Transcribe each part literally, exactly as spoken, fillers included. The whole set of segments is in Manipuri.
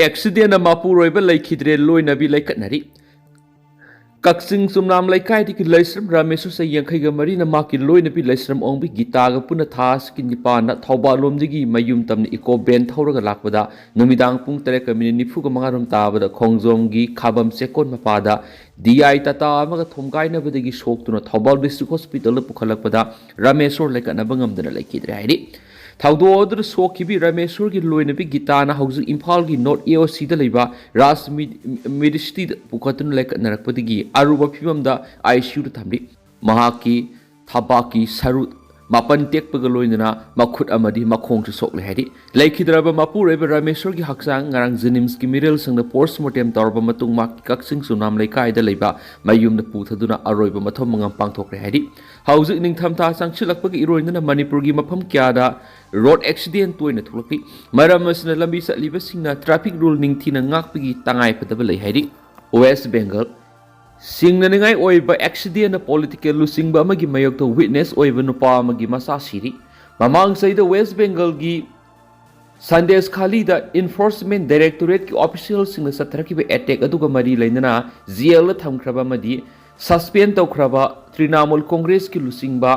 ꯑꯦꯛꯁꯤꯗꯦꯟꯅ ꯃꯄꯨꯔꯣꯏꯕ ꯂꯩꯈꯤꯗ꯭ꯔꯦ, ꯂꯣꯏꯅꯕꯤ ꯂꯩꯈꯠꯅꯔꯤ꯫ ꯀꯛꯆꯤꯡ ꯆꯨꯝꯅꯥꯝ ꯂꯩꯀꯥꯏꯗꯒꯤ ꯂꯩꯁ꯭ꯔꯝ ꯔꯥꯃꯦꯁꯣꯔ, ꯆꯍꯤ ꯌꯥꯡꯈꯩꯒ ꯃꯔꯤꯅ ꯃꯍꯥꯛꯀꯤ ꯂꯣꯏꯅꯕꯤ ꯂꯩꯁ꯭ꯔꯝ ꯑꯣꯡꯕꯤ ꯒꯤꯇꯥꯒ ꯄꯨꯟꯅ ꯊꯥ ꯑꯁꯤꯒꯤ ꯅꯤꯄꯥꯟꯗ ꯊꯧꯕꯥꯜ ꯂꯣꯝꯗꯒꯤ ꯃꯌꯨꯝ ꯇꯝꯅ ꯏꯀꯣ ꯚꯦꯟ ꯊꯧꯔꯒ ꯂꯥꯛꯄꯗ ꯅꯨꯃꯤꯗꯥꯡ ꯄꯨꯡ ꯇꯔꯦꯠꯀ ꯃꯤꯅꯤꯠ ꯅꯤꯐꯨꯒ ꯃꯉꯥ ꯔꯣꯝ ꯇꯥꯕꯗ ꯈꯣꯡꯖꯣꯝꯒꯤ ꯈꯥꯕꯝ ꯆꯦꯛꯀꯣꯟ ꯃꯄꯥꯗ ꯗꯤ ꯑꯥꯏ ꯇꯥꯇꯥ ꯑꯃꯒ ꯊꯣꯝꯒꯥꯏꯅꯕꯗꯒꯤ ꯁꯣꯛꯇꯨꯅ ꯊꯧꯕꯥꯜ ꯗꯤꯁꯇ꯭ꯔꯤꯛ ꯍꯣꯁꯄꯤꯇꯥꯜꯗ ꯄꯨꯈꯠꯂꯛꯄꯗ ꯔꯥꯃꯦꯁꯣꯔ ꯂꯩꯈꯠꯅꯕ ꯉꯝꯗꯅ ꯂꯩꯈꯤꯗ꯭ꯔꯦ ꯍꯥꯏꯔꯤ꯫ ꯊꯧꯗꯣꯛ ꯑꯗꯨꯗ ꯁꯣꯛꯈꯤꯕꯤ ꯔꯥꯃꯦꯁꯣꯔꯒꯤ ꯂꯣꯏꯅꯕꯤ ꯒꯤꯇꯥꯅ ꯍꯧꯖꯤꯛ ꯏꯝꯐꯥꯜꯒꯤ ꯅꯣꯔꯠ ꯑꯦ ꯑꯣ ꯁꯤꯗ ꯂꯩꯕ ꯔꯥꯖ ꯃꯤ-, ꯃꯦꯗꯤꯁꯤꯇꯤꯗ ꯄꯨꯈꯠꯇꯨꯅ ꯂꯩꯈꯠꯅꯔꯛꯄꯗꯒꯤ ꯑꯔꯨꯕ ꯐꯤꯕꯝꯗ ꯑꯥꯏ ꯁꯤ ꯌꯨꯗ ꯊꯝꯂꯤ꯫ ꯃꯍꯥꯛꯀꯤ ꯊꯕꯥꯛꯀꯤ ꯁꯔꯨ ꯃꯥꯄꯟ ꯇꯦꯛꯄꯒ ꯂꯣꯏꯅꯅ ꯃꯈꯨꯠ ꯑꯃꯗꯤ ꯃꯈꯣꯡꯁꯨ ꯁꯣꯛꯂꯦ ꯍꯥꯏꯔꯤ꯫ ꯂꯩꯈꯤꯗ꯭ꯔꯕ ꯃꯄꯨꯔꯣꯏꯕ ꯔꯥꯃꯦꯁꯣꯔꯒꯤ ꯍꯛꯆꯥꯡ ꯉꯔꯥꯡ ꯖꯦꯅꯤꯝꯁꯀꯤ ꯃꯤꯔꯦꯜꯁꯪꯗ ꯄꯣꯁꯃꯣꯔꯇꯦꯝ ꯇꯧꯔꯕ ꯃꯇꯨꯡ ꯃꯍꯥꯛꯀꯤ ꯀꯛꯆꯤꯡ ꯆꯨꯝꯅꯥꯝ ꯂꯩꯀꯥꯏꯗ ꯂꯩꯕ ꯃꯌꯨꯝꯗ ꯄꯨꯊꯗꯨꯅ ꯑꯔꯣꯏꯕ ꯃꯊꯧ ꯃꯉꯝ ꯄꯥꯡꯊꯣꯛꯈ꯭ꯔꯦ ꯍꯥꯏꯔꯤ꯫ ꯍꯧꯖꯤꯛ ꯅꯤꯡꯊꯝꯊꯥ ꯆꯪꯁꯤꯜꯂꯛꯄꯒ ꯏꯔꯣꯏꯅꯅ ꯃꯅꯤꯄꯨꯔꯒꯤ ꯃꯐꯝ ꯀꯌꯥꯗ ꯔꯣꯗ ꯑꯦꯛꯁꯤꯗꯦꯟ ꯇꯣꯏꯅ ꯊꯣꯛꯂꯛꯂꯤ꯫ ꯃꯔꯝ ꯑꯁꯤꯅ ꯂꯝꯕꯤ ꯆꯠꯂꯤꯕꯁꯤꯡꯅ ꯇ꯭ꯔꯥꯐꯤꯛ ꯔꯨꯜ ꯅꯤꯡꯊꯤꯅ ꯉꯥꯛꯄꯒꯤ ꯇꯉꯥꯏꯐꯗꯕ ꯂꯩ ꯍꯥꯏꯔꯤ꯫ ꯋꯦꯁ ꯕꯦꯡꯒꯜ꯫ ꯁꯤꯡꯅꯅꯤꯡꯉꯥꯏ ꯑꯣꯏꯕ ꯑꯦꯛꯁꯤꯗꯦꯟꯅ ꯄꯣꯂꯤꯇꯤꯀꯦꯜ ꯂꯨꯆꯤꯡꯕ ꯑꯃꯒꯤ ꯃꯥꯌꯣꯛꯇ ꯋꯤꯠꯅꯦꯁ ꯑꯣꯏꯕ ꯅꯨꯄꯥ ꯑꯃꯒꯤ ꯃꯆꯥ ꯁꯤꯔꯤ꯫ ꯃꯃꯥꯡ ꯆꯍꯤꯗ ꯋꯦꯁ ꯕꯦꯡꯒꯜꯒꯤ ꯁꯟꯗꯦꯁ ꯈꯥꯂꯤꯗ ꯏꯟꯐꯣꯔꯁꯃꯦꯟ ꯗꯥꯏꯔꯦꯛꯇꯣꯔꯦꯠꯀꯤ ꯑꯣꯐꯤꯁꯤꯌꯦꯜꯁꯤꯡꯅ ꯆꯠꯊꯔꯛꯈꯤꯕ ꯑꯦꯇꯦꯛ ꯑꯗꯨꯒ ꯃꯔꯤ ꯂꯩꯅꯅ ꯖꯦꯜꯗ ꯊꯝꯈ꯭ꯔꯕ ꯑꯃꯗꯤ ꯁꯁꯄꯦꯟ ꯇꯧꯈ꯭ꯔꯕ ꯇ꯭ꯔꯤꯅꯥꯃꯨꯜ ꯀꯣꯡꯒ꯭ꯔꯦꯁꯀꯤ ꯂꯨꯆꯤꯡꯕ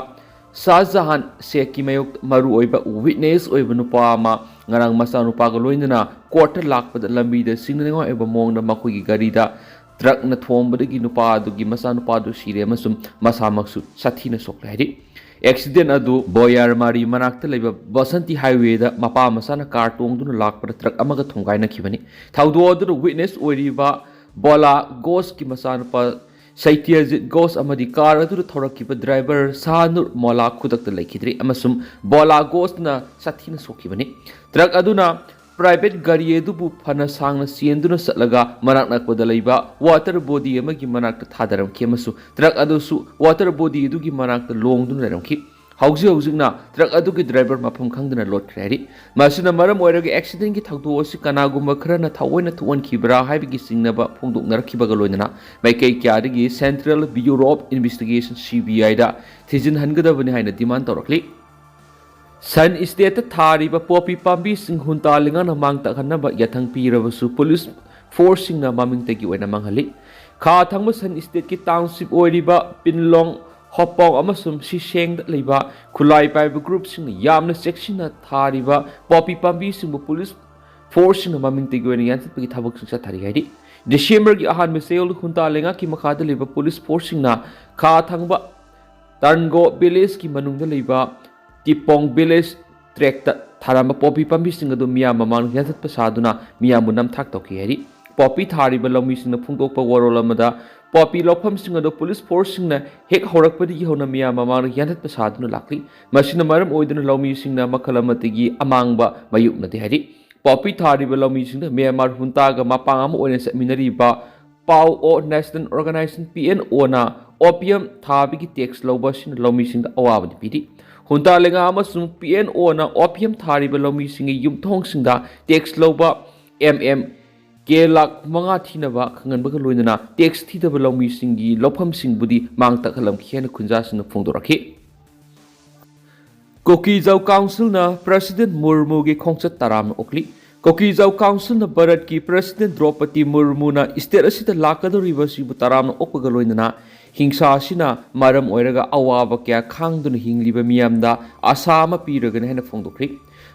ꯁꯥꯍꯖꯍꯥꯟ ꯁꯦꯈꯀꯤ ꯃꯥꯌꯣꯛꯇ ꯃꯔꯨꯑꯣꯏꯕ ꯋꯤꯠꯅꯦꯁ ꯑꯣꯏꯕ ꯅꯨꯄꯥ ꯑꯃ ꯉꯔꯥꯡ ꯃꯆꯥꯅꯨꯄꯥꯒ ꯂꯣꯏꯅꯅ ꯀꯣꯔꯠꯇ ꯂꯥꯛꯄꯗ ꯂꯝꯕꯤꯗ ꯁꯤꯡꯅꯅꯤꯡꯉꯥꯏ ꯑꯣꯏꯕ ꯃꯑꯣꯡꯗ ꯃꯈꯣꯏꯒꯤ ꯒꯥꯔꯤꯗ ꯇ꯭ꯔꯛꯅ ꯊꯣꯝꯕꯗꯒꯤ ꯅꯨꯄꯥ ꯑꯗꯨꯒꯤ ꯃꯆꯥꯅꯨꯄꯥꯗꯨ ꯁꯤꯔꯦ ꯑꯃꯁꯨꯡ ꯃꯁꯥꯃꯛꯁꯨ ꯁꯥꯊꯤꯅ ꯁꯣꯛꯂꯦ ꯍꯥꯏꯔꯤ꯫ ꯑꯦꯛꯁꯤꯗꯦꯟ ꯑꯗꯨ ꯕꯣꯌꯥꯔꯃꯥꯔꯤ ꯃꯅꯥꯛꯇ ꯂꯩꯕ ꯕꯁꯟꯇꯤ ꯍꯥꯏꯋꯦꯗ ꯃꯄꯥ ꯃꯆꯥꯅ ꯀꯥꯔ ꯇꯣꯡꯗꯨꯅ ꯂꯥꯛꯄꯗ ꯇ꯭ꯔꯛ ꯑꯃꯒ ꯊꯣꯝꯒꯥꯏꯅꯈꯤꯕꯅꯤ꯫ ꯊꯧꯗꯣꯛ ꯑꯗꯨꯗ ꯋꯤꯠꯅꯦꯁ ꯑꯣꯏꯔꯤꯕ ꯕꯣꯂꯥ ꯒꯣꯁꯀꯤ ꯃꯆꯥꯅꯨꯄꯥ ꯁꯩꯇ꯭ꯌꯖꯤꯠ ꯒꯣꯁ ꯑꯃꯗꯤ ꯀꯥꯔ ꯑꯗꯨꯗ ꯊꯧꯔꯛꯈꯤꯕ ꯗ꯭ꯔꯥꯏꯚꯔ ꯁꯥꯍꯅꯨꯔ ꯃꯣꯂꯥ ꯈꯨꯗꯛꯇ ꯂꯩꯈꯤꯗ꯭ꯔꯤ ꯑꯃꯁꯨꯡ ꯕꯣꯂꯥ ꯒꯣꯁꯅ ꯁꯥꯊꯤꯅ ꯁꯣꯛꯈꯤꯕꯅꯤ꯫ ꯇ꯭ꯔꯛ ꯑꯗꯨꯅ ꯄ꯭ꯔꯥꯏꯚꯦꯠ ꯒꯥꯔꯤ ꯑꯗꯨꯕꯨ ꯐꯅ ꯁꯥꯡꯅ ꯆꯦꯟꯗꯨꯅ ꯆꯠꯂꯒ ꯃꯅꯥꯛ ꯅꯛꯄꯗ ꯂꯩꯕ ꯋꯥꯇꯔ ꯕꯣꯗꯤ ꯑꯃꯒꯤ ꯃꯅꯥꯛꯇ ꯊꯥꯗꯔꯝꯈꯤ ꯑꯃꯁꯨꯡ ꯇ꯭ꯔꯛ ꯑꯗꯨꯁꯨ ꯋꯥꯇꯔ ꯕꯣꯗꯤ ꯑꯗꯨꯒꯤ ꯃꯅꯥꯛꯇ ꯂꯣꯡꯗꯨꯅ ꯂꯩꯔꯝꯈꯤ꯫ ꯍꯧꯖꯤꯛ ꯍꯧꯖꯤꯛꯅ ꯇ꯭ꯔꯛ ꯑꯗꯨꯒꯤ ꯗ꯭ꯔꯥꯏꯚꯔ ꯃꯐꯝ ꯈꯪꯗꯅ ꯂꯣꯠꯈ꯭ꯔꯦ ꯍꯥꯏꯔꯤ꯫ ꯃꯁꯤꯅ ꯃꯔꯝ ꯑꯣꯏꯔꯒ ꯑꯦꯛꯁꯤꯗꯦꯟꯒꯤ ꯊꯧꯗꯣꯛ ꯑꯁꯤ ꯀꯅꯥꯒꯨꯝꯕ ꯈꯔꯅ ꯊꯑꯣꯏꯅ ꯊꯣꯛꯍꯟꯈꯤꯕ꯭ꯔꯥ ꯍꯥꯏꯕꯒꯤ ꯆꯤꯡꯅꯕ ꯐꯣꯡꯗꯣꯛꯅꯔꯛꯈꯤꯕꯒ ꯂꯣꯏꯅꯅ ꯃꯥꯏꯀꯩ ꯀꯌꯥꯗꯒꯤ Central Bureau of Investigation, C B I ꯗ ꯊꯤꯖꯤꯟꯍꯟꯒꯗꯕꯅꯤ ꯍꯥꯏꯅ ꯗꯤꯃꯥꯟ ꯇꯧꯔꯛꯂꯤ꯫ ꯁꯟ ꯏꯁꯇꯦꯠꯇ ꯊꯥꯔꯤꯕ ꯄꯣꯄꯤ ꯄꯥꯝꯕꯤꯁꯤꯡ ꯍꯨꯟꯇꯥ ꯂꯩꯉꯥꯛꯅ ꯃꯥꯡ ꯇꯥꯛꯍꯟꯅꯕ ꯌꯥꯊꯪ ꯄꯤꯔꯕꯁꯨ ꯄꯨꯂꯤꯁ ꯐꯣꯔꯁꯁꯤꯡꯅ ꯃꯃꯤꯡꯇꯒꯤ ꯑꯣꯏꯅ ꯃꯥꯡꯍꯜꯂꯤ꯫ ꯈꯥ ꯊꯪꯕ ꯁꯟ ꯏꯁꯇꯦꯠꯀꯤ ꯇꯥꯎꯟꯁꯤꯞ ꯑꯣꯏꯔꯤꯕ ꯄꯤꯟꯂꯣꯡ, ꯍꯣꯄꯣꯡ ꯑꯃꯁꯨꯡ ꯁꯤꯁꯦꯡꯗ ꯂꯩꯕ ꯈꯨꯠꯂꯥꯏ ꯄꯥꯏꯕ ꯒ꯭ꯔꯨꯞꯁꯤꯡꯅ ꯌꯥꯝꯅ ꯆꯦꯛꯁꯤꯟꯅ ꯊꯥꯔꯤꯕ ꯄꯣꯄꯤ ꯄꯥꯝꯕꯤꯁꯤꯡꯕꯨ ꯄꯨꯂꯤꯁ ꯐꯣꯔꯁꯁꯤꯡꯅ ꯃꯃꯤꯡꯇꯒꯤ ꯑꯣꯏꯅ ꯌꯥꯟꯊꯠꯄꯒꯤ ꯊꯕꯛꯁꯤꯡ ꯆꯠꯊꯔꯤ ꯍꯥꯏꯔꯤ꯫ ꯗꯤꯁꯦꯝꯕꯔꯒꯤ ꯑꯍꯥꯟꯕ ꯆꯌꯣꯜꯗ ꯍꯨꯟꯇꯥ ꯂꯩꯉꯥꯛꯀꯤ ꯃꯈꯥꯗ ꯂꯩꯕ ꯄꯨꯂꯤꯁ ꯐꯣꯔꯁꯁꯤꯡꯅ ꯈꯥ ꯊꯪꯕ ꯇꯔꯟꯒꯣ ꯚꯤꯂꯦꯖꯀꯤ ꯃꯅꯨꯡꯗ ꯂꯩꯕ ꯇꯤꯄꯣꯡ ꯚꯤꯂꯦꯖ ꯇ꯭ꯔꯦꯛꯇ ꯊꯥꯔꯝꯕ ꯄꯣꯄꯤ ꯄꯥꯝꯕꯤꯁꯤꯡ ꯑꯗꯨ ꯃꯤꯌꯥꯝ ꯃꯃꯥꯡꯗ ꯌꯥꯟꯊꯠꯄ ꯁꯥꯗꯨꯅ ꯃꯤꯌꯥꯝꯕꯨ ꯅꯝꯊꯥꯛ ꯇꯧꯈꯤ ꯍꯥꯏꯔꯤ꯫ ꯄꯣꯄꯤ ꯊꯥꯔꯤꯕ ꯂꯧꯃꯤꯁꯤꯡꯅ ꯐꯣꯡꯗꯣꯛꯄ ꯋꯥꯔꯣꯜ ꯑꯃꯗ, ꯄꯣꯄꯤ ꯂꯧꯐꯝꯁꯤꯡ ꯑꯗꯨ ꯄꯨꯂꯤꯁ ꯐꯣꯔꯁꯁꯤꯡꯅ ꯍꯦꯛ ꯍꯧꯔꯛꯄꯗꯒꯤ ꯍꯧꯅ ꯃꯤꯌꯥꯝ ꯃꯃꯥꯡꯗ ꯌꯥꯟꯊꯠꯄ ꯁꯥꯗꯨꯅ ꯂꯥꯛꯂꯤ꯫ ꯃꯁꯤꯅ ꯃꯔꯝ ꯑꯣꯏꯗꯨꯅ ꯂꯧꯃꯤꯁꯤꯡꯅ ꯃꯈꯜ ꯑꯃꯠꯇꯒꯤ ꯑꯃꯥꯡꯕ ꯃꯥꯌꯣꯛꯅꯗꯦ ꯍꯥꯏꯔꯤ꯫ ꯄꯣꯄꯤ ꯊꯥꯔꯤꯕ ꯂꯧꯃꯤꯁꯤꯡꯗ ꯃ꯭ꯌꯥꯟꯃꯥꯔ ꯍꯨꯟꯇꯥꯒ ꯃꯄꯥꯡ ꯑꯃ ꯑꯣꯏꯅ ꯆꯠꯃꯤꯟꯅꯔꯤꯕ ꯄꯥꯎ ꯑꯣ ꯅꯦꯁꯅꯦꯜ ꯑꯣꯔꯒꯅꯥꯏꯖꯦꯁꯟ, ꯄꯤ ꯑꯦꯟ ꯑꯣꯅ, ꯑꯣꯄꯤꯌꯝ ꯊꯥꯕꯒꯤ ꯇꯦꯛꯁ ꯂꯧꯕ ꯑꯁꯤꯅ ꯂꯧꯃꯤꯁꯤꯡꯗ ꯑꯋꯥꯕꯗꯤ ꯄꯤꯔꯤ꯫ ꯍꯨꯟꯇꯥ ꯂꯩꯉꯥꯛ ꯑꯃꯁꯨꯡ ꯄꯤ ꯑꯦꯟ ꯑꯣꯅ ꯑꯣꯄꯤꯌꯝ ꯊꯥꯔꯤꯕ ꯂꯧꯃꯤꯁꯤꯡꯒꯤ ꯌꯨꯝꯊꯣꯡꯁꯤꯡꯗ ꯇꯦꯛꯁ ꯂꯧꯕ ꯑꯦꯝ ꯑꯦꯝ ꯀꯦ ꯂꯥꯈ ꯃꯉꯥ ꯊꯤꯅꯕ ꯈꯪꯍꯟꯕꯒ ꯂꯣꯏꯅꯅ ꯇꯦꯛꯁ ꯊꯤꯗꯕ ꯂꯧꯃꯤꯁꯤꯡꯒꯤ ꯂꯧꯐꯝꯁꯤꯡꯕꯨꯗꯤ ꯃꯥꯡ ꯇꯥꯛꯍꯜꯂꯝꯈꯤ ꯍꯥꯏꯅ ꯈꯨꯟꯖꯥꯁꯤꯡꯅ ꯐꯣꯡꯗꯣꯔꯛꯈꯤ꯫ ꯀꯨꯀꯤꯖꯧ ꯀꯥꯎꯟꯁꯤꯜꯅ ꯄ꯭ꯔꯁꯤꯗꯦꯟ ꯃꯨꯔꯃꯨꯒꯤ ꯈꯣꯡꯆꯠ ꯇꯔꯥꯝꯅ ꯑꯣꯛꯂꯤ꯫ ꯀꯨꯀꯤꯖꯧ ꯀꯥꯎꯟꯁꯤꯜꯅ ꯚꯥꯔꯠꯀꯤ ꯄ꯭ꯔꯁꯤꯗꯦꯟ ꯗ꯭ꯔꯧꯄꯗꯤ ꯃꯨꯔꯃꯨꯅ ꯏꯁꯇꯦꯠ ꯑꯁꯤꯗ ꯂꯥꯛꯀꯗꯧꯔꯤꯕ ꯑꯁꯤꯕꯨ ꯇꯔꯥꯝꯅ ꯑꯣꯛꯄꯒ ꯂꯣꯏꯅꯅ ꯍꯤꯡꯁꯥ ꯑꯁꯤꯅ ꯃꯔꯝ ꯑꯣꯏꯔꯒ ꯑꯋꯥꯕ ꯀꯌꯥ ꯈꯥꯡꯗꯨꯅ ꯍꯤꯡꯂꯤꯕ ꯃꯤꯌꯥꯝꯗ ꯑꯁꯥ ꯑꯃ ꯄꯤꯔꯒꯅꯤ ꯍꯥꯏꯅ ꯐꯣꯡꯗꯣꯛꯈ꯭ꯔꯤ꯫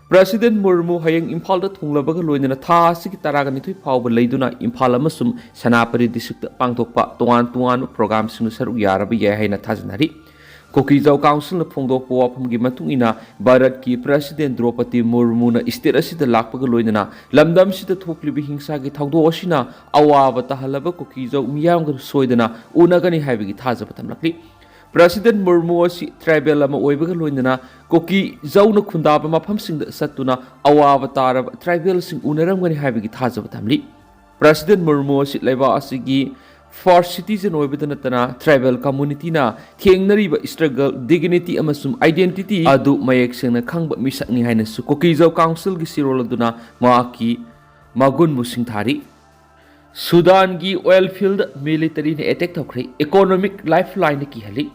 ꯄ꯭ꯔꯁꯤꯗꯦꯟ ꯃꯨꯔꯃꯨ ꯍꯌꯦꯡ ꯏꯝꯐꯥꯜꯗ ꯊꯨꯡꯂꯕꯒ ꯂꯣꯏꯅꯅ ꯊꯥ ꯑꯁꯤꯒꯤ ꯇꯔꯥꯒ ꯅꯤꯊꯣꯏ ꯐꯥꯎꯕ ꯂꯩꯗꯨꯅ ꯏꯝꯐꯥꯜ ꯑꯃꯁꯨꯡ ꯁꯦꯅꯥꯄꯇꯤ ꯗꯤꯁꯇ꯭ꯔꯤꯛꯇ ꯄꯥꯡꯊꯣꯛꯄ ꯇꯣꯉꯥꯟ ꯇꯣꯉꯥꯟꯕ ꯄ꯭ꯔꯣꯒ꯭ꯔꯥꯝꯁꯤꯡꯗ ꯁꯔꯨꯛ ꯌꯥꯔꯕ ꯌꯥꯏ ꯍꯥꯏꯅ ꯊꯥꯖꯅꯔꯤ꯫ ꯀꯨꯀꯤꯖꯧ ꯀꯥꯎꯟꯁꯤꯜꯅ ꯐꯣꯡꯗꯣꯛꯄ ꯋꯥꯐꯝꯒꯤ ꯃꯇꯨꯡ ꯏꯟꯅ, ꯚꯥꯔꯠꯀꯤ ꯄ꯭ꯔꯁꯤꯗꯦꯟ ꯗ꯭ꯔꯧꯄꯗꯤ ꯃꯨꯔꯃꯨꯅ ꯏꯁꯇꯦꯠ ꯑꯁꯤꯗ ꯂꯥꯛꯄꯒ ꯂꯣꯏꯅꯅ ꯂꯝꯗꯝꯁꯤꯗ ꯊꯣꯛꯂꯤꯕ ꯍꯤꯡꯁꯥꯒꯤ ꯊꯧꯗꯣꯛ ꯑꯁꯤꯅ ꯑꯋꯥꯕ ꯇꯥꯍꯜꯂꯕ ꯀꯨꯀꯤꯖꯧ ꯃꯤꯌꯥꯝꯒ ꯁꯣꯏꯗꯅ ꯎꯅꯒꯅꯤ ꯍꯥꯏꯕꯒꯤ ꯊꯥꯖꯕ ꯊꯝꯂꯛꯂꯤ꯫ ꯄ꯭ꯔꯁꯤꯗꯦꯟ ꯃꯨꯔꯃꯨ ꯑꯁꯤ ꯇ꯭ꯔꯥꯏꯕꯦꯜ ꯑꯃ ꯑꯣꯏꯕꯒ ꯂꯣꯏꯅꯅ ꯀꯨꯀꯤꯖꯧꯅ ꯈꯨꯟꯗꯥꯕ ꯃꯐꯝꯁꯤꯡꯗ ꯆꯠꯇꯨꯅ ꯑꯋꯥꯕ ꯇꯥꯔꯕ ꯇ꯭ꯔꯥꯏꯕꯦꯜꯁꯤꯡ ꯎꯅꯔꯝꯒꯅꯤ ꯍꯥꯏꯕꯒꯤ ꯊꯥꯖꯕ ꯊꯝꯂꯤ꯫ ꯄ꯭ꯔꯁꯤꯗꯦꯟ ꯃꯨꯔꯃꯨ ꯑꯁꯤ ꯂꯩꯕꯥꯛ ꯑꯁꯤꯒꯤ ꯐꯥꯔꯁ ꯁꯤꯇꯤꯖꯦꯟ ꯑꯣꯏꯕꯗ ꯅꯠꯇꯅ ꯇ꯭ꯔꯥꯏꯕꯦꯜ ꯀꯝꯃꯨꯅꯤꯇꯤꯅ ꯊꯦꯡꯅꯔꯤꯕ ꯏꯁꯇ꯭ꯔꯒꯜ, ꯗꯤꯒꯅꯤꯇꯤ ꯑꯃꯁꯨꯡ ꯑꯥꯏꯗꯦꯟꯇꯤꯇꯤ ꯑꯗꯨ ꯃꯌꯦꯛ ꯁꯦꯡꯅ ꯈꯪꯕ ꯃꯤꯁꯛꯅꯤ ꯍꯥꯏꯅꯁꯨ ꯀꯨꯀꯤꯖꯧ ꯀꯥꯎꯟꯁꯤꯜꯒꯤ ꯆꯦꯔꯣꯜ ꯑꯗꯨꯅ ꯃꯍꯥꯛꯀꯤ ꯃꯒꯨꯟꯕꯨ ꯁꯤꯡꯊꯥꯔꯤ꯫ ꯁꯨꯗꯥꯟꯒꯤ ꯑꯣꯏꯜ ꯐꯤꯜꯗ ꯃꯤꯂꯤꯇꯔꯤꯅ ꯑꯦꯇꯦꯛ ꯇꯧꯈ꯭ꯔꯦ, ꯏꯀꯣꯅꯣꯃꯤꯛ ꯂꯥꯏꯐꯂꯥꯏꯟꯗ ꯀꯤꯍꯜꯂꯤ꯫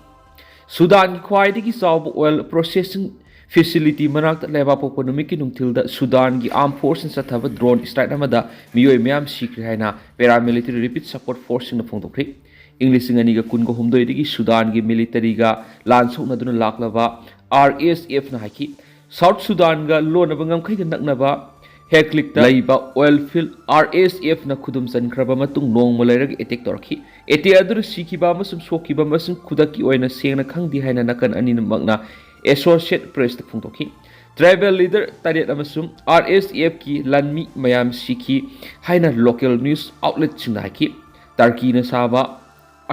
ꯁꯨꯗꯥꯟꯒꯤ ꯈ꯭ꯋꯥꯏꯗꯒꯤ ꯆꯥꯎꯕ ꯑꯣꯏꯜ ꯄ꯭ꯔꯣꯁꯦꯁꯤꯡ ꯐꯦꯁꯤꯂꯤꯇꯤ ꯃꯅꯥꯛꯇ ꯂꯩꯕꯥꯛꯄꯣꯛꯄ ꯅꯨꯃꯤꯠꯀꯤ ꯅꯨꯡꯊꯤꯜꯗ ꯁꯨꯗꯥꯟꯒꯤ ꯑꯥꯔꯝ ꯐꯣꯔꯁꯅ ꯆꯠꯊꯕ ꯗ꯭ꯔꯣꯟ ꯁ꯭ꯇ꯭ꯔꯥꯏꯛ ꯑꯃꯗ ꯃꯤꯑꯣꯏ ꯃꯌꯥꯝ ꯁꯤꯈ꯭ꯔꯦ ꯍꯥꯏꯅ ꯄꯦꯔꯥꯃꯤꯂꯤꯇꯔꯤ ꯔꯦꯄꯤꯗ ꯁꯄꯣꯔꯠ ꯐꯣꯔꯁꯁꯤꯡꯅ ꯐꯣꯡꯗꯣꯛꯈ꯭ꯔꯤ꯫ ꯏꯪ ꯂꯤꯁꯤꯡ ꯑꯅꯤꯒ ꯀꯨꯟꯒ ꯍꯨꯝꯗꯣꯏꯗꯒꯤ ꯁꯨꯗꯥꯟꯒꯤ ꯃꯤꯂꯤꯇꯔꯤꯒ ꯂꯥꯟ ꯁꯣꯛꯅꯗꯨꯅ ꯂꯥꯛꯂꯕ ꯑꯥꯔ ꯑꯦꯁ ꯑꯦꯐꯅ ꯍꯥꯏꯈꯤ, ꯁꯥꯎꯠ ꯁꯨꯗꯥꯟꯒ ꯂꯣꯟꯅꯕ ꯉꯝꯈꯩꯒ ꯅꯛꯅꯕ ꯍꯦꯛꯂꯤꯛꯇ ꯂꯩꯕ ꯑꯣꯏꯜ ꯐꯤꯜꯗ ꯑꯥꯔ ꯑꯦꯁ ꯑꯦꯐꯅ ꯈꯨꯗꯨꯝ ꯆꯟꯈ꯭ꯔꯕ ꯃꯇꯨꯡ ꯅꯣꯡꯃ ꯂꯩꯔꯒ ꯑꯦꯇꯦꯛ ꯇꯧꯔꯛꯈꯤ꯫ ꯑꯦꯇꯦꯛ ꯑꯗꯨꯗ ꯁꯤꯈꯤꯕ ꯑꯃꯁꯨꯡ ꯁꯣꯛꯈꯤꯕ ꯃꯁꯤꯡ ꯈꯨꯗꯛꯀꯤ ꯑꯣꯏꯅ ꯁꯦꯡꯅ ꯈꯪꯗꯦ ꯍꯥꯏꯅ ꯅꯥꯀꯟ ꯑꯅꯤꯃꯛꯅ ꯑꯦꯁꯣꯁꯤꯌꯦꯠ ꯄ꯭ꯔꯦꯁꯇ ꯐꯣꯡꯗꯣꯛꯈꯤ꯫ ꯇ꯭ꯔꯥꯏꯕꯦꯜ ꯂꯤꯗꯔ ꯇꯔꯦꯠ ꯑꯃꯁꯨꯡ ꯑꯥꯔ ꯑꯦꯁ ꯑꯦꯐꯀꯤ ꯂꯥꯟꯃꯤ ꯃꯌꯥꯝ ꯁꯤꯈꯤ ꯍꯥꯏꯅ ꯂꯣꯀꯦꯜ ꯅ꯭ꯌꯨꯁ ꯑꯥꯎꯠꯂꯦꯠꯁꯤꯡꯅ ꯍꯥꯏꯈꯤ꯫ ꯇꯔꯀꯤꯅ ꯁꯥꯕ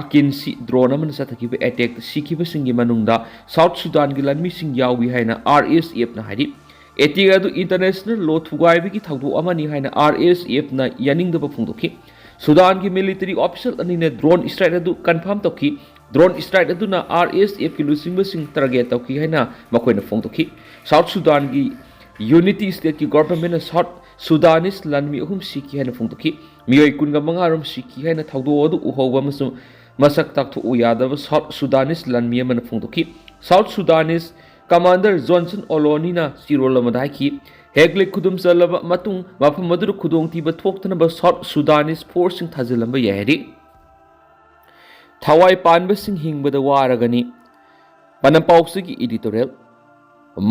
ꯑꯀꯤꯟꯁꯤ ꯗ꯭ꯔꯣꯟ ꯑꯃꯅ ꯆꯠꯊꯈꯤꯕ ꯑꯦꯇꯦꯛꯇ ꯁꯤꯈꯤꯕꯁꯤꯡꯒꯤ ꯃꯅꯨꯡꯗ ꯁꯥꯎꯠ ꯁꯨꯗꯥꯟꯒꯤ ꯂꯥꯟꯃꯤꯁꯤꯡ ꯌꯥꯎꯏ ꯍꯥꯏꯅ ꯑꯥꯔ ꯑꯦꯁ ꯑꯦꯐꯅ ꯍꯥꯏꯔꯤ꯫ ꯑꯦꯇꯦꯛ ꯑꯗꯨ ꯏꯟꯇꯔꯅꯦꯁꯅꯦꯜ ꯂꯣ ꯊꯨꯒꯥꯏꯕꯒꯤ ꯊꯧꯗꯣꯛ ꯑꯃꯅꯤ ꯍꯥꯏꯅ ꯑꯥꯔ ꯑꯦꯁ ꯑꯦꯐꯅ ꯌꯥꯅꯤꯡꯗꯕ ꯐꯣꯡꯗꯣꯛꯈꯤ꯫ ꯁꯨꯗꯥꯟꯒꯤ ꯃꯤꯂꯤꯇꯔꯤ ꯑꯣꯐꯤꯁꯤꯌꯦꯜ ꯑꯅꯤꯅ ꯗ꯭ꯔꯣꯟ ꯁ꯭ꯇ꯭ꯔꯥꯏꯛ ꯑꯗꯨ ꯀꯟꯐꯥꯔꯝ ꯇꯧꯈꯤ꯫ ꯗ꯭ꯔꯣꯟ ꯁ꯭ꯇ꯭ꯔꯥꯏꯛ ꯑꯗꯨꯅ ꯑꯥꯔ ꯑꯦꯁ ꯑꯦꯐꯀꯤ ꯂꯨꯆꯤꯡꯕꯁꯤꯡ ꯇꯥꯔꯒꯦꯠ ꯇꯧꯈꯤ ꯍꯥꯏꯅ ꯃꯈꯣꯏꯅ ꯐꯣꯡꯗꯣꯛꯈꯤ꯫ ꯁꯥꯎꯠ ꯁꯨꯗꯥꯟꯒꯤ ꯌꯨꯅꯤꯇꯤ ꯁ꯭ꯇꯦꯠꯀꯤ ꯒꯣꯚꯔꯟꯃꯦꯟꯠꯅ ꯁꯥꯎꯠ ꯁꯨꯗꯥꯅꯤꯁ ꯂꯥꯟꯃꯤ ꯑꯍꯨꯝ ꯁꯤꯈꯤ ꯍꯥꯏꯅ ꯐꯣꯡꯗꯣꯛꯈꯤ꯫ ꯃꯤꯑꯣꯏ ꯀꯨꯟꯒ ꯃꯉꯥ ꯔꯣꯝ ꯁꯤꯈꯤ ꯍꯥꯏꯅ ꯊꯧꯗꯣꯛ ꯑꯗꯨ ꯎꯍꯧꯕ ꯑꯃꯁꯨꯡ ꯃꯁꯛ ꯇꯥꯛꯊꯣꯛꯎ ꯌꯥꯗꯕ ꯁꯥꯎꯠ ꯁꯨꯗꯥꯅꯤꯁ ꯂꯥꯟꯃꯤ ꯑꯃꯅ ꯐꯣꯡꯗꯣꯛꯈꯤ꯫ ꯁꯥꯎꯠ ꯁꯨꯗꯥꯅꯤꯁ ꯀꯃꯥꯟꯗꯔ ꯖꯣꯟꯁꯟ ꯑꯣꯂꯣꯅꯤꯅ ꯆꯤꯔꯣꯜ ꯑꯃꯗ ꯍꯥꯏꯈꯤ, ꯍꯦꯒꯂꯤꯛ ꯈꯨꯗꯨꯝ ꯆꯜꯂꯕ ꯃꯇꯨꯡ ꯃꯐꯝ ꯑꯗꯨꯗ ꯈꯨꯗꯣꯡꯊꯤꯕ ꯊꯣꯛꯇꯅꯕ ꯁꯥꯎꯠ ꯁꯨꯗꯥꯅꯤꯁ ꯐꯣꯔꯁꯁꯤꯡ ꯊꯥꯖꯤꯜꯂꯝꯕ ꯌꯥꯏ ꯍꯥꯏꯔꯤ꯫ ꯊꯋꯥꯏ ꯄꯥꯟꯕꯁꯤꯡ ꯍꯤꯡꯕꯗ ꯋꯥꯔꯒꯅꯤ꯫ ꯄꯅꯝ ꯄꯥꯎꯆꯦꯒꯤ ꯏꯗꯤꯇꯣꯔꯤꯌꯦꯜ꯫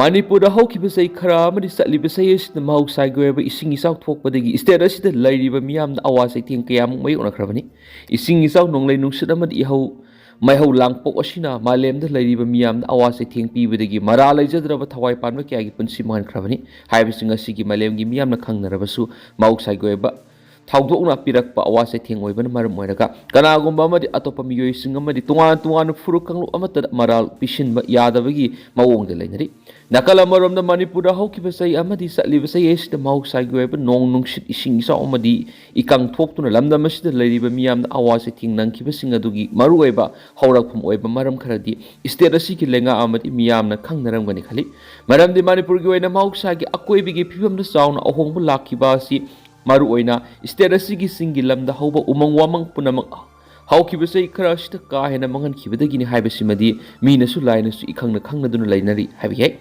ꯃꯅꯤꯄꯨꯔꯗ ꯍꯧꯈꯤꯕ ꯆꯍꯤ ꯈꯔ ꯑꯃꯗꯤ ꯆꯠꯂꯤꯕ ꯆꯍꯤ ꯑꯁꯤꯗ ꯃꯍꯧꯁꯥꯒꯤ ꯑꯣꯏꯕ ꯏꯁꯤꯡ ꯏꯆꯥꯎ ꯊꯣꯛꯄꯗꯒꯤ ꯁ꯭ꯇꯦꯠ ꯑꯁꯤꯗ ꯂꯩꯔꯤꯕ ꯃꯤꯌꯥꯝꯗ ꯑꯋꯥ ꯆꯩꯊꯦꯡ ꯀꯌꯥꯃꯨꯛ ꯃꯥꯌꯣꯛꯅꯈ꯭ꯔꯕꯅꯤ꯫ ꯏꯁꯤꯡ ꯏꯆꯥꯎ, ꯅꯣꯡꯂꯩ ꯅꯨꯡꯁꯤꯠ ꯑꯃꯗꯤ ꯏꯍꯧ ꯃꯩꯍꯧ ꯂꯥꯡꯄꯣꯛ ꯑꯁꯤꯅ ꯃꯥꯂꯦꯝꯗ ꯂꯩꯔꯤꯕ ꯃꯤꯌꯥꯝꯗ ꯑꯋꯥ ꯆꯩꯊꯦꯡ ꯄꯤꯕꯗꯒꯤ ꯃꯔꯥ ꯂꯩꯖꯗ꯭ꯔꯕ ꯊꯋꯥꯏ ꯄꯥꯟꯕ ꯀꯌꯥꯒꯤ ꯄꯨꯟꯁꯤ ꯃꯥꯡꯍꯟꯈ꯭ꯔꯕꯅꯤ꯫ ꯍꯥꯏꯕꯁꯤꯡ ꯑꯁꯤꯒꯤ ꯃꯥꯂꯦꯝꯒꯤ ꯃꯤꯌꯥꯝꯅ ꯈꯪꯅꯔꯕꯁꯨ ꯃꯍꯧꯁꯥꯒꯤ ꯑꯣꯏꯕ ꯊꯧꯗꯣꯛꯅ ꯄꯤꯔꯛꯄ ꯑꯋꯥ ꯆꯩꯊꯦꯡ ꯑꯣꯏꯕꯅ ꯃꯔꯝ ꯑꯣꯏꯔꯒ ꯀꯅꯥꯒꯨꯝꯕ ꯑꯃꯗꯤ ꯑꯇꯣꯞꯄ ꯃꯤꯑꯣꯏꯁꯤꯡ ꯑꯃꯗꯤ ꯇꯣꯉꯥꯟ ꯇꯣꯉꯥꯟꯕ ꯐꯨꯔꯨꯞ ꯀꯥꯡꯂꯨꯞ ꯑꯃꯠꯇꯗ ꯃꯔꯥꯜ ꯄꯤꯁꯤꯟꯕ ꯌꯥꯗꯕꯒꯤ ꯃꯑꯣꯡꯗ ꯂꯩꯅꯔꯤ꯫ ꯅꯥꯀꯜ ꯑꯃꯔꯣꯝꯗ ꯃꯅꯤꯄꯨꯔꯗ ꯍꯧꯈꯤꯕ ꯆꯍꯤ ꯑꯃꯗꯤ ꯆꯠꯂꯤꯕ ꯆꯍꯤ ꯑꯁꯤꯗ ꯃꯍꯧꯁꯥꯒꯤ ꯑꯣꯏꯕ ꯅꯣꯡ ꯅꯨꯡꯁꯤꯠ ꯏꯁꯤꯡ ꯏꯆꯥꯎ ꯑꯃꯗꯤ ꯏꯀꯪ ꯊꯣꯛꯇꯨꯅ ꯂꯝꯗꯝ ꯑꯁꯤꯗ ꯂꯩꯔꯤꯕ ꯃꯤꯌꯥꯝꯅ ꯑꯋꯥ ꯆꯩꯊꯦꯡ ꯅꯪꯈꯤꯕꯁꯤꯡ ꯑꯗꯨꯒꯤ ꯃꯔꯨꯑꯣꯏꯕ ꯍꯧꯔꯛꯐꯝ ꯑꯣꯏꯕ ꯃꯔꯝ ꯈꯔꯗꯤ ꯁ꯭ꯇꯦꯠ ꯑꯁꯤꯒꯤ ꯂꯩꯉꯥꯛ ꯑꯃꯗꯤ ꯃꯤꯌꯥꯝꯅ ꯈꯪꯅꯔꯝꯒꯅꯤ ꯈꯜꯂꯤ꯫ ꯃꯔꯝꯗꯤ ꯃꯅꯤꯄꯨꯔꯒꯤ ꯑꯣꯏꯅ ꯃꯍꯧꯁꯥꯒꯤ ꯑꯀꯣꯏꯕꯒꯤ ꯐꯤꯕꯝꯗ ꯆꯥꯎꯅ ꯑꯍꯣꯡꯕ ꯂꯥꯛꯈꯤꯕ ꯑꯁꯤ ꯃꯔꯨꯑꯣꯏꯅ ꯁ꯭ꯇꯦꯠ ꯑꯁꯤꯒꯤ ꯆꯤꯡꯒꯤ ꯂꯝꯗ ꯍꯧꯕ ꯎꯃꯪ ꯋꯥꯃꯪ ꯄꯨꯝꯅꯃꯛ ꯍꯧꯈꯤꯕ ꯆꯍꯤ ꯈꯔ ꯑꯁꯤꯗ ꯀꯥ ꯍꯦꯟꯅ ꯃꯥꯡꯍꯟꯈꯤꯕꯗꯒꯤꯅꯤ ꯍꯥꯏꯕꯁꯤꯃꯗꯤ ꯃꯤꯅꯁꯨ ꯂꯥꯏꯅꯁꯨ ꯏꯈꯪꯅ ꯈꯪꯅꯗꯨꯅ ꯂꯩꯅꯔꯤ ꯍꯥꯏꯕ ꯌꯥꯏ꯫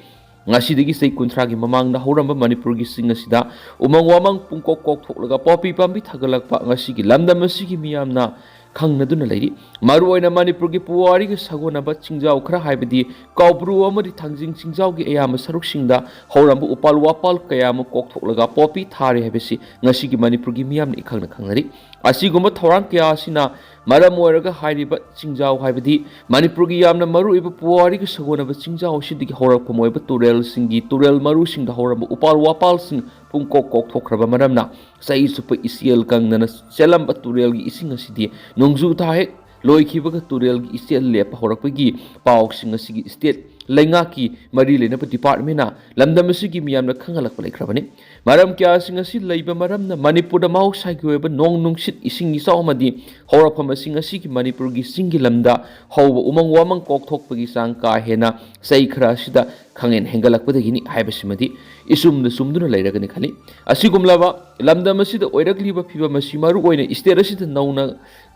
ꯉꯁꯤꯗꯒꯤ ꯆꯍꯤ ꯀꯨꯟꯊ꯭ꯔꯥꯒꯤ ꯃꯃꯥꯡꯗ ꯍꯧꯔꯝꯕ ꯃꯅꯤꯄꯨꯔꯒꯤ ꯆꯤꯡ ꯑꯁꯤꯗ ꯎꯃꯪ ꯋꯥꯃꯪ ꯄꯨꯡꯀꯣꯛ ꯀꯣꯛꯊꯣꯛꯂꯒ ꯄꯣꯄꯤ ꯄꯥꯝꯕꯤ ꯊꯥꯒꯠꯂꯛꯄ ꯉꯁꯤꯒꯤ ꯂꯝꯗꯝ ꯑꯁꯤꯒꯤ ꯃꯤꯌꯥꯝꯅ ꯈꯪꯅꯗꯨꯅ ꯂꯩꯔꯤ꯫ ꯃꯔꯨꯑꯣꯏꯅ ꯃꯅꯤꯄꯨꯔꯒꯤ ꯄꯨꯋꯥꯔꯤꯒ ꯁꯥꯒꯣꯟꯅꯕ ꯆꯤꯡꯖꯥꯎ ꯈꯔ, ꯍꯥꯏꯕꯗꯤ ꯀꯥꯎꯕ꯭ꯔꯨ ꯑꯃꯗꯤ ꯊꯥꯡꯖꯤꯡ ꯆꯤꯡꯖꯥꯎꯒꯤ ꯑꯌꯥꯝꯕ ꯁꯔꯨꯛꯁꯤꯡꯗ ꯍꯧꯔꯝꯕ ꯎꯄꯥꯜ ꯋꯥꯄꯥꯜ ꯀꯌꯥ ꯑꯃ ꯀꯣꯛꯊꯣꯛꯂꯒ ꯄꯣꯄꯤ ꯊꯥꯔꯦ ꯍꯥꯏꯕꯁꯤ ꯉꯁꯤꯒꯤ ꯃꯅꯤꯄꯨꯔꯒꯤ ꯃꯤꯌꯥꯝꯅ ꯏꯈꯪꯅ ꯈꯪꯅꯔꯤ꯫ ꯑꯁꯤꯒꯨꯝꯕ ꯊꯧꯔꯥꯡ ꯀꯌꯥ ꯑꯁꯤꯅ ꯃꯔꯝ ꯑꯣꯏꯔꯒ ꯍꯥꯏꯔꯤꯕ ꯆꯤꯡꯖꯥꯎ, ꯍꯥꯏꯕꯗꯤ ꯃꯅꯤꯄꯨꯔꯒꯤ ꯌꯥꯝꯅ ꯃꯔꯨꯑꯣꯏꯕ ꯄꯨꯋꯥꯔꯤꯒ ꯁꯥꯒꯣꯟꯅꯕ ꯆꯤꯡꯖꯥꯎ ꯑꯁꯤꯗꯒꯤ ꯍꯧꯔꯛꯐꯝ ꯑꯣꯏꯕ ꯇꯨꯔꯦꯜꯁꯤꯡꯒꯤ ꯇꯨꯔꯦꯜ ꯃꯔꯨꯁꯤꯡꯗ ꯍꯧꯔꯝꯕ ꯎꯄꯥꯜ ꯋꯥꯄꯥꯜꯁꯤꯡ ꯄꯨꯡꯀꯣꯛ ꯀꯣꯛꯊꯣꯛꯈ꯭ꯔꯕ ꯃꯔꯝꯅ ꯆꯍꯤ ꯆꯨꯞꯄ ꯏꯆꯦꯜ ꯀꯪꯗꯅ ꯆꯦꯜꯂꯝꯕ ꯇꯨꯔꯦꯜꯒꯤ ꯏꯁꯤꯡ ꯑꯁꯤꯗꯤ ꯅꯣꯡꯖꯨ ꯊꯥ ꯍꯦꯛ ꯂꯣꯏꯈꯤꯕꯒ ꯇꯨꯔꯦꯜꯒꯤ ꯏꯆꯦꯜ ꯂꯦꯞꯄ ꯍꯧꯔꯛꯄꯒꯤ ꯄꯥꯎꯁꯤꯡ ꯑꯁꯤꯒꯤ ꯁ꯭ꯇꯦꯠ ꯂꯩꯉꯥꯛꯀꯤ ꯃꯔꯤ ꯂꯩꯅꯕ ꯗꯤꯄꯥꯔꯠꯃꯦꯟꯅ ꯂꯝꯗꯝ ꯑꯁꯤꯒꯤ ꯃꯤꯌꯥꯝꯅ ꯈꯪꯍꯜꯂꯛꯄ ꯂꯩꯈ꯭ꯔꯕꯅꯤ꯫ ꯃꯔꯝ ꯀꯌꯥꯁꯤꯡ ꯑꯁꯤ ꯂꯩꯕ ꯃꯔꯝꯅ ꯃꯅꯤꯄꯨꯔꯗ ꯃꯍꯧꯁꯥꯒꯤ ꯑꯣꯏꯕ ꯅꯣꯡ ꯅꯨꯡꯁꯤꯠ ꯏꯁꯤꯡ ꯏꯆꯥꯎ ꯑꯃꯗꯤ ꯍꯧꯔꯛꯐꯝ ꯑꯁꯤꯡ ꯑꯁꯤꯒꯤ ꯃꯅꯤꯄꯨꯔꯒꯤ ꯆꯤꯡꯒꯤ ꯂꯝꯗ ꯍꯧꯕ ꯎꯃꯪ ꯋꯥꯃꯪ ꯀꯣꯛꯊꯣꯛꯄꯒꯤ ꯆꯥꯡ ꯀꯥ ꯍꯦꯟꯅ ꯆꯍꯤ ꯈꯔ ꯑꯁꯤꯗ ꯈꯪꯍꯦꯟ ꯍꯦꯟꯒꯠꯂꯛꯄꯗꯒꯤꯅꯤ ꯍꯥꯏꯕꯁꯤꯃꯗꯤ ꯏꯆꯨꯝꯗ ꯆꯨꯝꯗꯨꯅ ꯂꯩꯔꯒꯅꯤ ꯈꯜꯂꯤ꯫ ꯑꯁꯤꯒꯨꯝꯂꯕ ꯂꯝꯗꯝ ꯑꯁꯤꯗ ꯑꯣꯏꯔꯛꯂꯤꯕ ꯐꯤꯕꯝ ꯑꯁꯤ ꯃꯔꯨꯑꯣꯏꯅ ꯁ꯭ꯇꯦꯠ ꯑꯁꯤꯗ ꯅꯧꯅ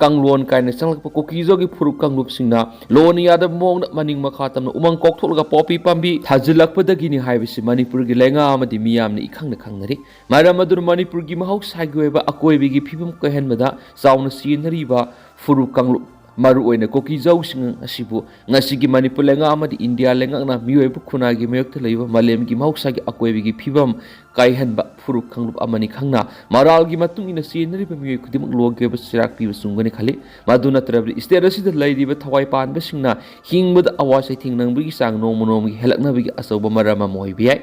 ꯀꯥꯡꯂꯣꯟ ꯀꯥꯏꯅ ꯆꯪꯂꯛꯄ ꯀꯨꯀꯤꯖꯥꯎꯒꯤ ꯐꯨꯔꯨꯞ ꯀꯥꯡꯂꯨꯞꯁꯤꯡꯅ ꯂꯣꯟꯅ ꯌꯥꯗꯕ ꯃꯑꯣꯡꯗ ꯃꯅꯤꯡ ꯃꯈꯥ ꯇꯝꯅ ꯎꯃꯪ ꯀꯣꯛꯊꯣꯛꯂꯒ ꯄꯣꯄꯤ ꯄꯥꯝꯕꯤ ꯊꯥꯖꯤꯜꯂꯛꯄꯗꯒꯤꯅꯤ ꯍꯥꯏꯕꯁꯤ ꯃꯅꯤꯄꯨꯔꯒꯤ ꯂꯩꯉꯥꯛ ꯑꯃꯗꯤ ꯃꯤꯌꯥꯝꯅ ꯏꯈꯪꯅ ꯈꯪꯅꯔꯤ꯫ ꯃꯔꯝ ꯑꯗꯨꯅ ꯃꯅꯤꯄꯨꯔꯒꯤ ꯃꯍꯧꯁꯥꯒꯤ ꯑꯣꯏꯕ ꯑꯀꯣꯏꯕꯒꯤ ꯐꯤꯕꯝ ꯀꯥꯏꯍꯟꯕꯗ ꯆꯥꯎꯅ ꯆꯦꯟꯅꯔꯤꯕ ꯐꯨꯔꯨꯞ ꯀꯥꯡꯂꯨꯞ, ꯃꯔꯨꯑꯣꯏꯅ ꯀꯨꯀꯤꯖꯥꯎꯁꯤꯡ ꯑꯁꯤꯕꯨ ꯉꯁꯤꯒꯤ ꯃꯅꯤꯄꯨꯔ ꯂꯩꯉꯥꯛ ꯑꯃꯗꯤ ꯏꯟꯗꯤꯌꯥ ꯂꯩꯉꯥꯛꯅ ꯃꯤꯑꯣꯏꯕ ꯈꯨꯟꯅꯥꯏꯒꯤ ꯃꯥꯌꯣꯛꯇ ꯂꯩꯕ ꯃꯥꯂꯦꯝꯒꯤ ꯃꯍꯧꯁꯥꯒꯤ ꯑꯀꯣꯏꯕꯒꯤ ꯐꯤꯕꯝ ꯀꯥꯏꯍꯟꯕ ꯐꯨꯔꯨꯞ ꯀꯥꯡꯂꯨꯞ ꯑꯃꯅꯤ ꯈꯪꯅ ꯃꯔꯥꯜꯒꯤ ꯃꯇꯨꯡ ꯏꯟꯅ ꯆꯦꯟꯅꯔꯤꯕ ꯃꯤꯑꯣꯏ ꯈꯨꯗꯤꯡꯃꯛ ꯂꯣꯟꯒꯤ ꯑꯣꯏꯕ ꯆꯩꯔꯥꯛ ꯄꯤꯕ ꯆꯨꯝꯒꯅꯤ ꯈꯜꯂꯤ꯫ ꯃꯗꯨ ꯅꯠꯇ꯭ꯔꯕꯗꯤ ꯁ꯭ꯇꯦꯠ ꯑꯁꯤꯗ ꯂꯩꯔꯤꯕ ꯊꯋꯥꯏ ꯄꯥꯟꯕꯁꯤꯡꯅ ꯍꯤꯡꯕꯗ ꯑꯋꯥ ꯆꯩꯊꯦꯡ ꯅꯪꯕꯒꯤ ꯆꯥꯡ ꯅꯣꯡꯃ ꯅꯣꯡꯃꯒꯤ ꯍꯦꯜꯂꯛꯅꯕꯒꯤ ꯑꯆꯧꯕ ꯃꯔꯝ ꯑꯃ ꯑꯣꯏꯕ ꯌꯥꯏ꯫